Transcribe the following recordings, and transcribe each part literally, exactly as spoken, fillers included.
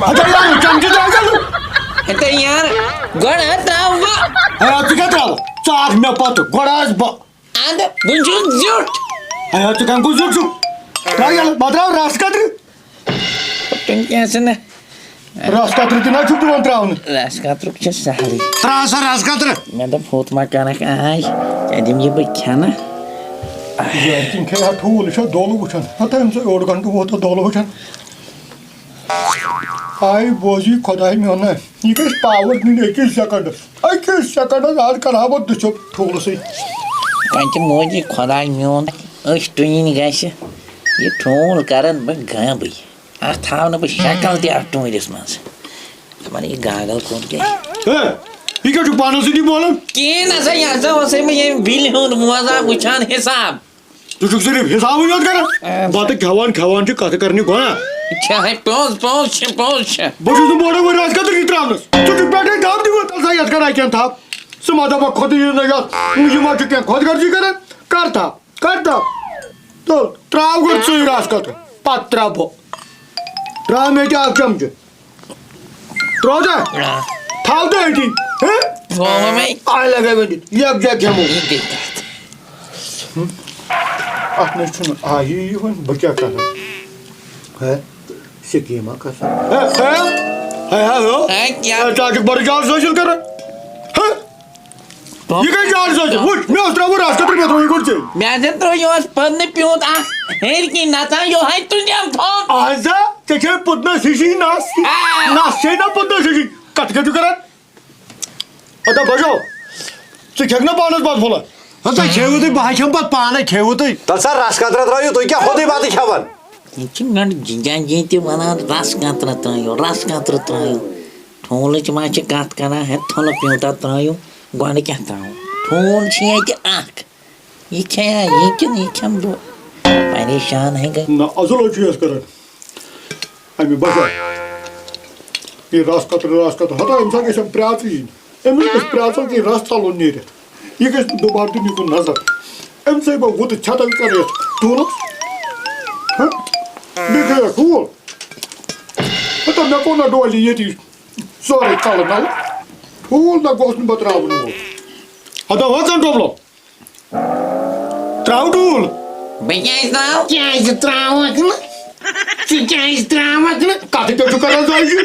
ہتا یار، چمچہٕ ترٛاو ژٕ۔ ہتا یار، گۄڈٕ ہا ترٛاو بہٕ۔ ہے، ژٕ کیٛاہ ترٛاوٕ؟ ژٕ آکھ مےٚ پتہٕ، گۄڈٕ آس بہٕ۔ اَدٕ، بہٕ چھُس زیُٹھ۔ ہے، ژٕ کَمہِ کُن زیُٹھ چھُکھ؟ ترٛاو یَلہٕ، بہٕ ترٛاوٕ رَس قطرٕ۔ تِم کینٛہہ چھِنہٕ۔ رَس قطرٕ تہِ نہ چھُکھ دِوان ترٛاونہٕ۔ رَس قطرُک چھُ سہلٕے۔ ترٛاو سا رَس قطرٕ۔ مےٚ دوٚپ، ہُتھ ما کَرَکھ آے، ژےٚ دِمہٕ یہِ بہٕ کھٮ۪نہٕ۔ یارٕ کِنۍ کھے ہا ٹھوٗل، یہِ چھا دولہٕ وٕچھان؟ ہَتہٕ أمۍ ژٕ اوٚڑ گھنٹہٕ ووت اَتھ دولہٕ وٕچھان۔ آے بوزی خۄداے میون، یہِ گژھِ پاور نیُن أکِس سیکنڈس۔ أکِس سیکنڈس آز کرٕ ہا بہٕ دٔچھو ٹھوٗلہٕ سۭتۍ۔ وۄنۍ تہِ موجی خۄداے میون، أچھ ٹُنِنۍ گژھِ۔ یہِ ٹھوٗل کرن بہٕ گابٕے۔ اتھ تھاو نہٕ بہٕ شکل تہِ اتھ ٹوٗرِس منٛز۔ دپان یہِ گاگل کوٚت گٔے؟ ہے، یہِ کیٛاہ چھُکھ پانس سۭتی بولان؟ کِہیٖنۍ نسا، یہِ ہسا اوسُے مےٚ ییٚمہِ بِلہِ ہُنٛد موزہ وٕچھان حساب۔ ژٕ چھُکھ صرف حسابٕے یوت کران۔ آ۔ بتہٕ کھٮ۪وان کھٮ۪وان چھِ کتھٕ کرنہِ گۄناہ۔ چھِ ہے پوٚز، پوٚز چھِ، پوٚز چھِ۔ بہٕ چھُس نہٕ بوڑے وۄنۍ رژھ قطرٕ تہِ ترٛاونس۔ ژٕ چھُکھ پٮ۪ٹھے دم دِوان، ژٕ ہسا یتھ کران کینٛہہ تھپھ۔ ژٕ ما دپکھ خۄدٕے یہِ نہ یتھ، یہِ ما چھُ کینٛہہ خۄد غرضی کران؟ کر تھپھ، کر تھپھ۔ تُل، ترٛاو گۄڈٕ ژٕے رژھ قطرٕ، پتہٕ ترٛاو بہٕ۔ ترٛاو مےٚ تہِ اکھ چمچہٕ۔ ترٛوو ژےٚ؟ آ۔ تھاو تہٕ أتی۔ ہہ؟ تھوو مےٚ۔ آے لگے وۄنۍ یکجا کھٮ۪مو۔ یہِ گٔے کتھ۔ اتھ نہ چھُنہٕ آیی یہِ وۄنۍ، بہٕ کیٛاہ کرٕ؟ ہے، سکیٖما قسم۔ ہے، ہے، ہے، ہے، ہو۔ ہے، کیٛاہ؟ ہے، ژٕ ہا چھُکھ بڑٕ جان حٲصِل کران۔ ہے۔ یہِ گٔے جان سۭتۍ۔ وٕچھ، مےٚ اوس ترٛاوُن رَس قطرٕ، مےٚ ترٛوو یہِ گۄڈٕ ژےٚ۔ مےٚ زَن ترٛوو یِہُس پٔدنہٕ پیوٗنٛت اَکھ ہیٚرِ کِنۍ نَژان، یِہوٚے تُلِم تھوٚد۔ اَہَن سا، ژےٚ چھے پٔدنَس ہِشی نَس۔ آ۔ نَس چھے نہ پٔدنَس ہِشی۔ کَتھ کیٛاہ چھُ کَران؟ ہتا بَجو، ژٕ کھٮ۪کھ نہ پانَس بَتہٕ پھوٚلہ؟ ہتا کھیٚیِو تُہۍ، بہٕ ہا کھٮ۪مہٕ پَتہٕ پانَے، کھیٚیِو تُہۍ۔ تَلہٕ سا رَس قطرٕ ترٛٲیِو، تُہۍ کیٛاہ ہوٚتُے بَتہٕ کھٮ۪وان؟ یہِ چھِ مےٚ جِنجان جی تہِ وَنان، رَس قطرٕ ترٛٲیِو، رَس قطرٕ ترٛٲیِو۔ ٹھوٗلٕچ ما چھِ کَتھ کَران، ہے، تھوٚلہٕ پیوٗنٛتاہ ترٛٲیِو، گۄڈٕ کیٛاہ ترٛاوُن؟ ٹھوٗل چھِ ییٚتہِ اَکھ، یہِ کھیٚیا یہِ کِنہٕ یہِ کھٮ۪مہٕ بہٕ؟ پریشان ہے گٔے۔ نہ، اَصٕل حظ چھُ یَس کَران۔ اَمہِ بَغٲر یہِ رَس قطرٕ، رَس قطرٕ، ہَتہٕ أمۍ سا گژھِ یِم پرٛاژٕ یِنۍ۔ أمِس گژھِ پرٛاژَن کِنۍ رَس ژَلُن نیٖرِتھ۔ یہِ گژھِ نہٕ دُبارٕ دِنۍ یِکُن نظر۔ أمۍ سۭتۍ بہٕ وُتہٕ چھَتَن کَرٕ یَتھ ٹوٗلَس۔ ہہ؟ بیٚیہِ گٔیَکھ ٹھوٗل۔ ہَتہٕ مےٚ کوٚر نہ ڈولی ییٚتی سورُے کَلہٕ نَلہٕ۔ ٹھوٗل نہ گوٚژھ نہٕ بہٕ ترٛاوُن وول۔ ہَتہٕ وَژَن ڈوبلو۔ ترٛاو ٹھوٗل۔ بہٕ کیٛازِ ترٛاوٕ؟ کیٛازِ ترٛاوَکھ نہٕ؟ ژٕ کیٛازِ ترٛاوَکھ نہٕ؟ کَتھٕ کیٛاہ چھُ کَران زٲوجہِ؟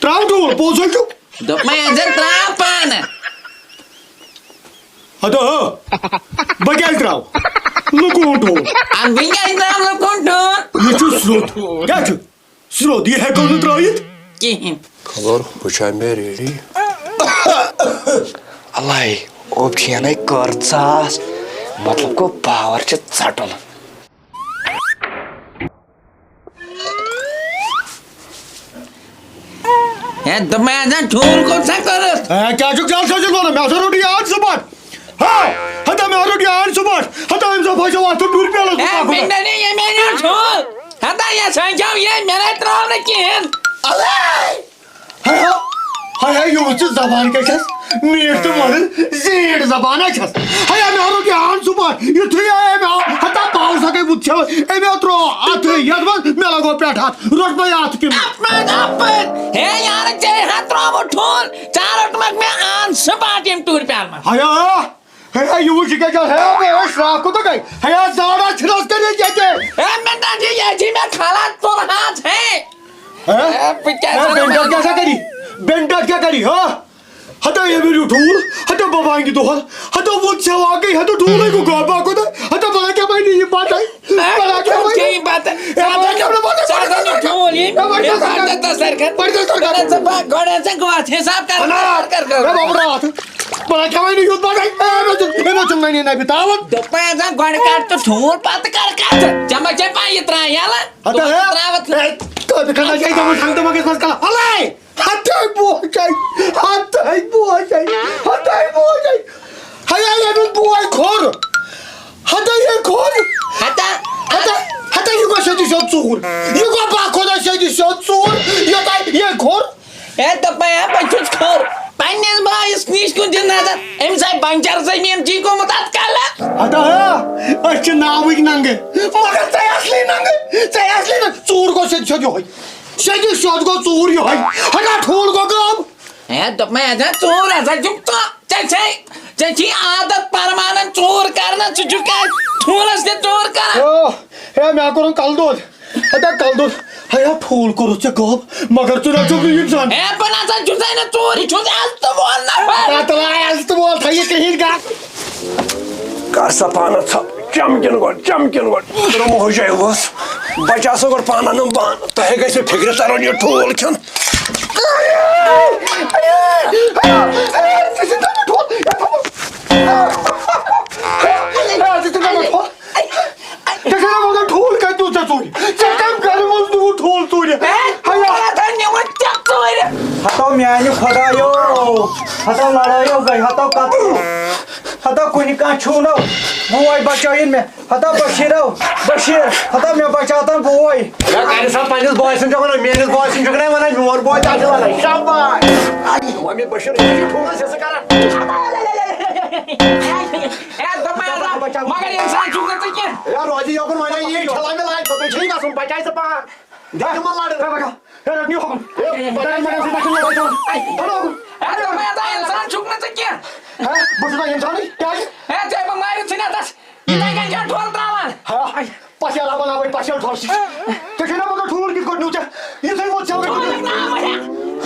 ترٛاو ٹھوٗل، پوٚز ہا چھُ۔ دوٚپمَے، اَدٕ ترٛاو پانہٕ۔ اَدٕ ہا، بہٕ کیٛازِ ترٛاوٕ؟ لُکہٕ ہُنٛد ٹھوٗل۔ اَدٕ بہٕ کیٛازِ ترٛاوٕ لُکہٕ ہُنٛد ٹھوٗل؟ یہِ چھُ سیوٚد۔ کیٛاہ چھُ؟ سیوٚد، یہِ ہٮ۪کو نہٕ ترٛٲیِتھ۔ کِہیٖنۍ۔ خبر، ہُہ چھا مےٚ ریڈی؟ اَلَے، اوٚب چھِ یَنَے کٔر ژاس، مطلب گوٚو پاوَر چھِ ژَٹُن۔ ہے، دوٚپمَے اَتھ ٹھوٗل کوٚت سا کوٚرُتھ؟ ہے، کیٛاہ چھُکھ جلد سوزِتھ وَنان؟ مےٚ ہسا روٚٹ یاد صُبحن۔ ہا، ہتا مےٚ روٚٹ یاد صُبحن۔ ہتا أمۍ سا پھٲسیو اَتھ تہٕ ٹُرۍ پیالَس ہے، منٛز۔ مےٚ نَے، یہِ مےٚ نیوٗ ٹھوٗل۔ ہتا یہِ سَنجاو یہِ، مےٚ نَے ترٛاو نہٕ کِہیٖنۍ۔ اَلَے! ہاے ہاے، ہاے ہاے، یہِ وٕچھ ژٕ زبان کیٛاہ چھَس، میٖٹھ تہٕ مۄدٕر زیٖٹھ زبان ہا چھَس۔ ہاے، أمۍ ہا روٚٹ یہِ آن صُبحن، یُتھُے آے أمۍ آو، ہتا پاو سا گٔے بُتھ چھَلٕنۍ، أمۍ ہا ترٛوو اَتھٕ یَتھ منٛز، مےٚ لَگوو پٮ۪ٹھ اَتھ، روٚٹ مےٚ یہِ اَتھٕ کِنۍ۔ اَپٲرۍ، اَپٲرۍ، ہے یارٕ، ژےٚ ہا ترٛووُتھ ٹھوٗل، ژےٚ روٚٹمَکھ مےٚ آن صُبحن یِم ٹُرۍ پیالہٕ منٛز۔ ہاے ہا، ہے، ہے، یہِ وٕچھ، یہِ کیٛاہ چھُ؟ ہے، ہے، ہے، شرٛاہ کوٗتاہ گٔے؟ ہے، ہے، زاڑا چھِنہٕ حظ کٔرِتھ ییٚتہِ۔ ہے، مےٚ نہ چھِ ییٚتہِ، مےٚ کھلان تُل حظ، ہے۔ ہے؟ ہے، بہٕ کیٛاہ ہے، کَرٕ بٮ۪نٛڈ وۄنۍ؟ کیٛاہ سا کَری؟ بٮ۪نٛڈ کیٛاہ کَری، ہا؟ ہَتو یہِ مِلیو ٹھوٗل، ہَتو بہٕ بانگہِ دۄہَل، ہَتو ووٚت ژےٚ واقعٕے، ہَتو ٹھوٗلٕے گوٚو غٲب، آ خۄدا۔ ہَتو بہٕ ہا کھٮ۪مَے نہٕ یہِ بَتَے۔ ہے، بہٕ ہا کھٮ۪مَے نہٕ۔ کھیٚیہِ بَتہٕ۔ ہے، بہٕ ہا کھٮ۪مہٕ نہٕ بَتہٕ۔ ژٕ ہَسا نِکھ ٹھوٗل یہِ۔ ہے، بہٕ ہا کھٮ۪مہٕ نہٕ بَتہٕ۔ بہٕ ہا کھٮ۪مہٕ نہٕ بَتہٕ۔ گۄڈٕ ژٕ گوٚو اَتھ حِساب کَر، اَنا، کَر، کَر، کَر۔ ہے، بابا، راتھ۔ بہٕ ہا کھٮ۪مَے نہٕ یُتھ بَتَے۔ ہے، مےٚ چھُنہٕ، ہے، مےٚ چھُنہٕ نَنہِ نَبہِ تاوَن۔ دوٚپمَے ژےٚ گۄڈٕ کَر ژٕ ٹھوٗل، پَتہٕ کَر کَتھ۔ ژےٚ ما چھے پَے یہِ ترٛایہِ یَلہٕ؟ ہَتہٕ، ہے۔ ترٛاوَتھ۔ ہے، کَتھ کَران چھے تِمَن ہَنٛگتہٕ منٛگَس منٛز کَلہٕ؟ اَلَے! ہَتَے بوے چھے، ہَتَے بوے چھے، ہَتَے بوے چھے۔ ہَے، ہَے، أمِس بوے کھوٚر۔ ہَتَے یے کھوٚر۔ ہَتہ۔ ہَتہ، ہَتہ، یہِ گوٚو سیٚدِ سیوٚد ژوٗر۔ یہِ گوٚو با خۄدا سیٚدِ سیوٚد ژوٗر۔ یہِ تۄہہِ یے کھوٚر۔ ہے، دوٚپمَے ہا، بہٕ چھُس کھوٚر۔ پنٛنِس بایَس نِش کُن دِ نظر۔ أمِس آے بنجر زٔمیٖن جی گوٚمُت اَتھ کَلَس۔ ہَتہ ہا، أسۍ چھِ ناوٕکۍ ننٛگہٕ، مگر ژَے اَصلی ننٛگہٕ۔ ژےٚ آسہِ نہٕ ژوٗر گوٚو سیوٚد سیوٚد یِہوٚے۔ سیوٚدُے سیوٚد گوٚو ژوٗر یِہوٚے۔ ہتا ٹھوٗل گوٚو غٲب۔ ہے، دوٚپمَے، اَتھ ہا ژوٗر ہسا چھُکھ ژٕ۔ ژےٚ چھے، ژےٚ چھی عادت پرمانن ژوٗر کرنس، ژٕ چھُکھ اَتھ ٹھوٗلس تہِ ژوٗر کران۔ او، ہے، مےٚ ہا کوٚرُن کلہٕ دود۔ ہتا کلہٕ دود۔ ہے، ہا ٹھوٗل کوٚرُتھ ژےٚ غٲب، مگر ژٕ نہ چھُکھ نہٕ اِنسان۔ ہے، بہٕ نہ سا چھُسے نہٕ ژوٗر، یہِ چھُس عزتہٕ وول نفر۔ ہتا تُل، ہے، عزتہٕ وول، تھٲیِو کِہیٖنۍ کَتھ۔ کر سا پانس ژھۄپ، چمکن گۄڈٕ، چمکن گۄڈٕ۔ ترٛوومُت ہُجے اوس۔ بچہٕ آسو گۄڈٕ پانن ہُنٛد بان۔ تۄہہِ گژھِ فِکرِ ترُن یہِ ٹھوٗل کھیوٚن۔ ژےٚ چھےٚ نہ مگر ٹھوٗل کتہِ نیوٗ ژےٚ ژوٗرِ؟ ژےٚ کمہِ گرٕ منٛز نیوٗ ٹھوٗل ژوٗرِ؟ ہے، ہیا۔ ژےٚ نیوٗمُت ژےٚ ژوٗرِ۔ ہتو میانہِ خۄدایو، ہتو لڑٲیو گٔے، ہتو قتل، ہتو کُنہِ کانٛہہ چھُو نہٕ، بوے بچٲیِن مےٚ۔ ہتا بشیرو، بشیر، ہتا مےٚ بچاوتن بوے۔ یا کرِ سا پننِس بوے سُنٛد چھُکھ ونان، میٲنِس بوے سُنٛد چھُکھ نہٕ ونان، میون بوے تہِ آسہِ ونان۔ شاباش۔ اَمہِ بشیر، یہِ چھُ ٹھوٗلَس حصہٕ کران۔ ہے، دوٚپمَے ہسا، مگر اِنسان چھُکھ نہٕ ژٕ کینٛہہ۔ یا روزِ یوکُن وَنان، یہِ ٹھیلا مےٚ لاج، توٚتُے چھُے گژھُن، بچاے ژٕ پان۔ دِ تِمن لڑُن۔ ہے، بچا، ہے، رٔٹنی حُکُم۔ ہے، بچا، بچا، بچا، بچا۔ ہے، دوٚپمَے ہسا، اِنسان چھُکھ نہٕ ژٕ کینٛہہ۔ ہے، بہٕ چھُس نہ اِنسانٕے، کیٛازِ؟ ہے، ژےٚ بہٕ مٲرِتھ ژھٕنِتھ۔ یِتھَے کٔنۍ چھا ٹھوٚل ترٛاوان؟ ہا، پَژھیل ہا بَناوٕنۍ، پَژھیل ٹھوٚل۔ ژےٚ چھُے نا مگر ٹھوٗل کِتھ کٲٹھۍ نیوٗ ژےٚ؟ یُتھُے ووت ژےٚ وۄنۍ ٹھوٗلُک ناو وَنیا؟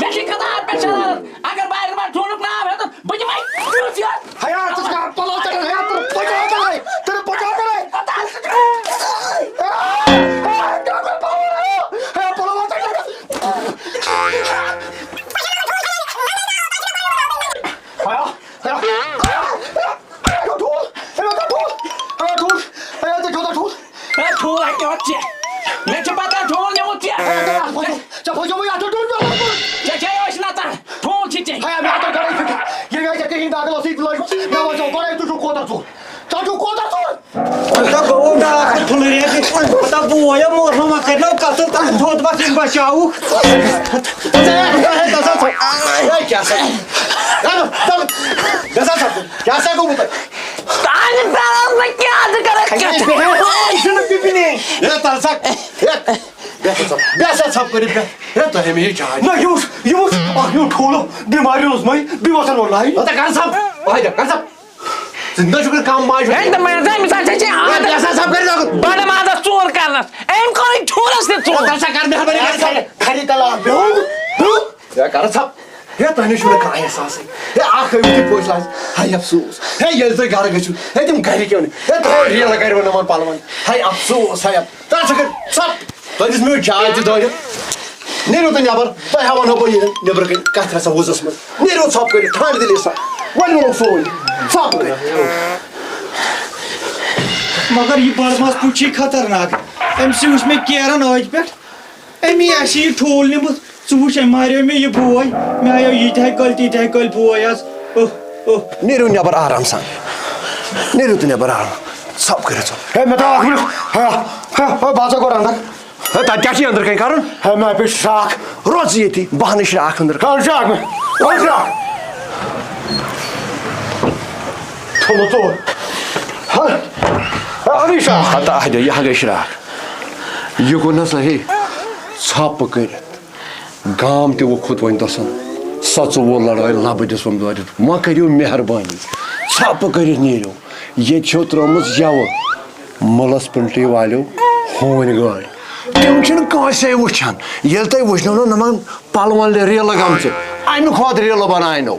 مےٚ چھِ خۄدایَس پٮ۪ٹھ شرارت۔ اگر بہٕ اَتہِ وۄنۍ ٹھوٗلُک ناو ہیوٚتُن، بہٕ دِمَے یُتھ یوت۔ ہیا، ژٕ چھُکھ پَلو ژَٹان، ہیا، ژٕ پَکان کَرے، ژٕ پَکان کَرے۔ ہیا، پَلو ژَٹان۔ ہیا، ہیا۔ ہے، ٹھوٗل، ہے، ٹھوٗل، ہے، ژےٚ کھیوٚوتھا ٹھوٗل؟ ہے، ٹھوٗل ہا کھیوٚوتھ ژےٚ۔ مےٚ چھِ پتہ ٹھوٗل نیوٗمُت ژےٚ۔ ہے، ژےٚ پھسیو، ژےٚ پھسیومُت یَتھ ٹھوٗل ژےٚ۔ ژےٚ چھے أچھ نژان، ٹھوٗل چھِ چیٚنۍ۔ ہے، مےٚ ہا توٚر گۄڈَے فِکر۔ ییٚلہِ مےٚ ژےٚ کِہیٖنۍ داغ اوسُے، ژٕ لٲج، مےٚ وَن ژٕ گۄڈَے، ژٕ چھُکھ کوتاہ ژوٚر؟ ژٕ چھُکھ کوتاہ ژوٚر؟ ہتا گوٚو ڈاکھ تہٕ پھُلہٕ ریٚتھ۔ ہتا بوے، موسم ما کَرنو قتل، تَتھ تھوٚد بَس یِم بچاوُکھ۔ ہے، کیٛاہ سا؟ گژھان سا؟ کیٛاہ سا گوٚمُت تۄہہِ؟ تانہِ پٮ۪ران بہٕ کیٛاہ ژٕ کرکھ کیٛاہ؟ ہے، یہِ چھُنہٕ پِپِنی۔ ہے، تَل سا۔ ہے، بیٚہہ سا ژۄپ، بیٚہہ سا ژۄپ کٔرِتھ بیٚہہ۔ ہے، تۄہہِ مےٚ یہِ چاے۔ نہ، یہِ وٕچھ، یہِ وٕچھ، اَکھ نیوٗ ٹھوٗل، بٮ۪مارِ روٗزمَے، بیٚیہِ وَسَن وۄنۍ لایِن۔ ہتا کر ژۄپ، واے دِ، کر ژۄپ۔ زِندٕ چھُکھ نہٕ کم ماجہِ ہُنٛد۔ ہے، تہٕ مےٚ زَن، مےٚ زَن چھے آدت۔ ہے، بیٚہہ سا ژۄپ کٔرِتھ اَکُن۔ بَڑٕ مازَس ژوٗر کرنَس۔ أمۍ کوٚرُے ٹھوٗلَس تہِ ژوٗر۔ ہے، تَل سا کر مہربٲنی کٔرِتھ۔ خری تَل آب، بیٚہہ، بیٚہہ۔ ہے، کر ژۄپ۔ ہے، تۄہہِ نِش چھُنہٕ کانٛہہ احساسٕے۔ ہے، اکھ ہٲیِو تُہۍ پٔژھۍ لاز۔ ہاے افسوس۔ ہے، ییٚلہِ تُہۍ گرٕ گٔژھِو، ہے، تِم گرِکۍ یِن۔ ہے، تۄہہِ ریلہٕ کَرِوٕ نہٕ یِمن پلون۔ ہاے افسوس، ہاے اف-، تَل سا کٔرۍ ژۄپ۔ تۄہہِ دِژ مےٚ چاے تہِ دٲرِتھ۔ نیٖرِو تُہۍ نٮ۪بر۔ تۄہہِ ہا وَنہو بہٕ یہِ نیٚبرٕ کَنۍ کَتھ رَژھا وُزَس منٛز۔ نیٖرِو ژۄپ کٔرِتھ، ٹھنٛڈ دِلی سان۔ وۄنۍ ووٚنُکھ سورُے۔ ژۄپ کٔرِتھ۔ مگر یہِ بڑماز پُج چھُے خطرناک۔ أمۍ سٕے وٕچھ مےٚ کیرَن ٲدۍ پٮ۪ٹھ۔ أمی آسہِ یہِ ٹھوٗل نیوٗمُت۔ ژٕ وٕچھ، أمۍ ماریو مےٚ یہِ بوے۔ مےٚ آیو یہِ تہِ ہَے کٔلۍ، تہِ تہِ ہَے کٔلۍ بوے آز۔ اوہ، اوہ۔ نیٖرِو نٮ۪بر آرام سان۔ نیٖرِو تُہۍ نٮ۪بر آرام۔ ژۄپ کٔرِو ژۄپ۔ ہے، مےٚ ترٛاو اَکھ مِنٹ۔ ہے، ہے، ہے، بہٕ ہسا کوٚر اندر۔ ہے، تَتہِ کیٛاہ چھُے أنٛدرٕ کَنہِ کَرُن؟ ہے، مےٚ پیٚٹھ شراکھ۔ روز ییٚتی، بہٕ اَنہٕ شراکھ أنٛدرٕ۔ کَر شراکھ مےٚ؟ کَر شراکھ؟ تھوٚمُت ژوٚر۔ ہہ؟ ہے، اَنٕے شراکھ۔ ہتا اَتھ دِ، یہِ ہا گٔے شراکھ۔ یہِ گوٚو نہ صحیح۔ ژھۄپہٕ کٔرِتھ۔ گام تہِ ووٚکھُت وۄنۍ دَسَن۔ سۄ ژوٚوُر لڑٲے لَبہٕ دِژ وۄنۍ دٲرِتھ۔ وۄنۍ کٔرِو مہربٲنی۔ ژھۄپہٕ کٔرِتھ نیٖرِو۔ ییٚتہِ چھو ترٲومٕژ یَوٕ۔ مُلس پنٹی والیو ہوٗنۍ گٲڑۍ۔ تِم چھِنہٕ کٲنٛسے وٕچھان۔ ییٚلہِ تۄہہِ وٕچھنو نہٕ نۄمن پلون ریلہٕ گٔمژٕ، امہِ کھۄتہٕ ریلہٕ بناونو۔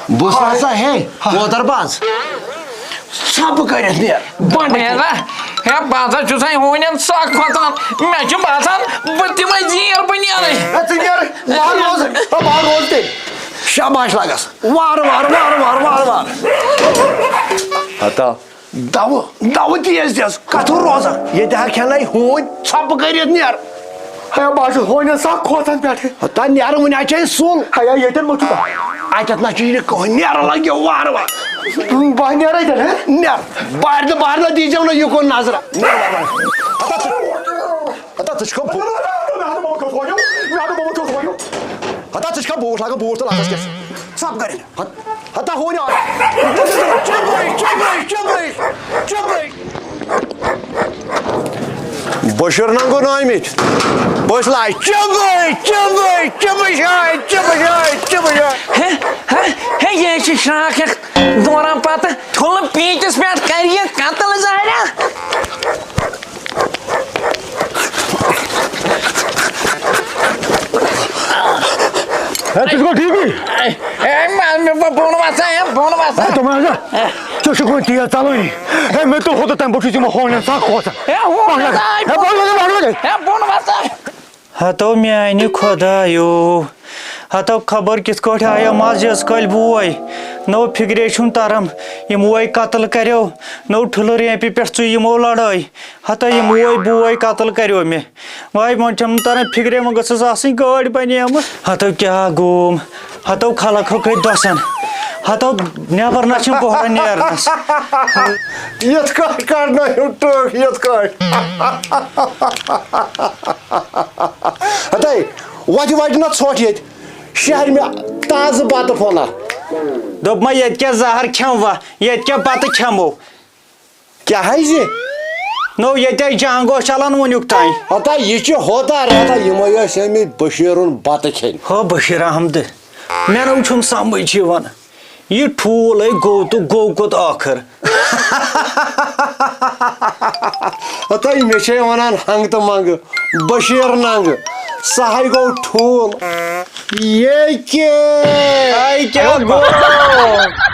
بہٕ سا ہے، کوتر باز۔ ژھۄپہٕ کٔرِتھ نیر۔ بنٛد۔ ہے نا، ہے بہٕ ہسا چھُس ہے ہوٗنٮ۪ن سکھ کھۄژان۔ مےٚ چھُ باسان بہٕ تہِ وۄنۍ زیٖر بہٕ نیرٕ۔ ہے ژٕ نیر، بہٕ ہا روزٕ، ہے بہٕ ہا روزٕ تیٚلہِ۔ شاباش لگس۔ وارٕ وارٕ، وارٕ وارٕ، وارٕ وارٕ۔ ہتا۔ دَوٕ، دَوٕ تیز تیز، کَتھٕ روزان۔ ییٚتہِ ہا کھٮ۪نَے ہوٗنۍ ژھۄپہٕ کٔرِتھ نیر۔ ہے، بہٕ ہا چھُس ہوٗنٮ۪ن سَکھ کھوژان پٮ۪ٹھٕ۔ ہتا نیر وٕنہِ اَتہِ چھے سُل۔ ہے، ییٚتٮ۪ن مہ چھُ کانٛہہ۔ اَتٮ۪تھ نہ چھُے نہٕ کٕہٕنۍ، نیر لَگیو وارٕ وارٕ۔ بہٕ ہا نیرَے تیٚلہِ، ہہ؟ نیر، بارِ تہٕ بارِ نہ دیٖزیو نہٕ یِکُن نظرہ۔ نیر وارٕ وارٕ۔ ہتا ژٕ، ہتا ژٕ چھُکھ بو-، مےٚ ہا دوٚپ، مےٚ ہا دوٚپ، مےٚ ہا دوٚپ۔ ہتا ژٕ چھُکھ بوٗٹھ لاگان، بوٗٹھ تہٕ لَتَس کیٛاہ چھُ؟ ژھۄپہٕ کٔرِتھ۔ ہت-، ہتا ہوٗنۍ آو۔ چُپ رٔے، چُپ رٔے، چُپ رٔے، چُپ رٔے۔ بشیر ننگو نٲمِتۍ۔ بہٕ ٲسۍ لایان چِبٕے، چِبٕے، چِبہٕ شاے، چِبہٕ شاے، چِبہٕ شاے۔ ہے، ہے، ہے، یہِ چھِ شراکھ اکھ دوران پتہٕ ٹھُلہٕ پیٖنتِس پٮ۪ٹھ کرِ یہِ قتل ظاہرہ۔ ہے، ژٕ چھُکھا ٹھیٖکٕے؟ ہے، مےٚ، مےٚ، بہٕ، بہٕ وَنہٕ وَسا، ہے، بہٕ وَنہٕ وَسا۔ ہے، تِم حظ، ژٕ چھُکھ وۄنۍ تیز ژَلٲنی۔ ہے، مےٚ تُل ہوٚتَتھ تام، بہٕ چھُس یِمَن ہونٮ۪ن سَکھ کھوژان۔ ہے، ہونٮ۪ن پَکھ لَگ۔ آے، ہے، بہٕ وَنہٕ وَسا۔ ہے، بہٕ وَنہٕ وَسا۔ ہتو میانہِ خۄدایو، ہتو خبر کِتھ کٲٹھۍ آیو مسجدس کٔلۍ بوے۔ نو فِکرے چھُم تران، یِموے قتل کریو، نو ٹھُلہٕ ریمپہِ پٮ۪ٹھ ژُے یِمو لڑٲے۔ ہتو یِموے بوے قتل کریو مےٚ۔ واے، وۄنۍ چھَم نہٕ تران فِکرے، وۄنۍ گٔژھٕس آسٕنۍ گٲڑۍ بنیمٕژ۔ ہتو کیٛاہ گوم، ہتو خلق ہو کھٔتۍ دۄسن، ہتو نٮ۪بر نہ چھِم بۄہرن نیرنس۔ یِتھ کٲٹھۍ کڑنٲیِو ٹٲکھ، یِتھ کٲٹھۍ۔ ہتے، وتہِ وتہِ نہ ژھۄٹھ ییٚتہِ، شہرِ مےٚ تازٕ بتہٕ پھوٚلہ۔ دوٚپمَے، ییٚتہِ کیٛاہ زہر کھٮ۪مہٕ وا، ییٚتہِ کیٛاہ بتہٕ کھٮ۪مو؟ کیٛاہ حظ یہِ؟ نو، ییٚتہِ حظ جنگ اوس چلان وُنیُک تام۔ ہتا، یہِ چھِ ہوتا رہتا، یِمَے ٲسۍ آمٕتۍ بشیٖرُن بتہٕ کھیٚنۍ۔ ہو بشیٖر احمد، مےٚ نو چھُم سمجھ یِوان، یہِ ٹھوٗل ہے گوٚو تہٕ گوٚو کوٚت ٲخٕر؟ ہتا، مےٚ چھے وَنان ہنٛگ تہٕ منٛگہٕ، بشیٖر ننٛگہٕ، سُہ ہے گوٚو ٹھوٗل۔ یے کہِ۔ ہے کیٛاہ گوٚو؟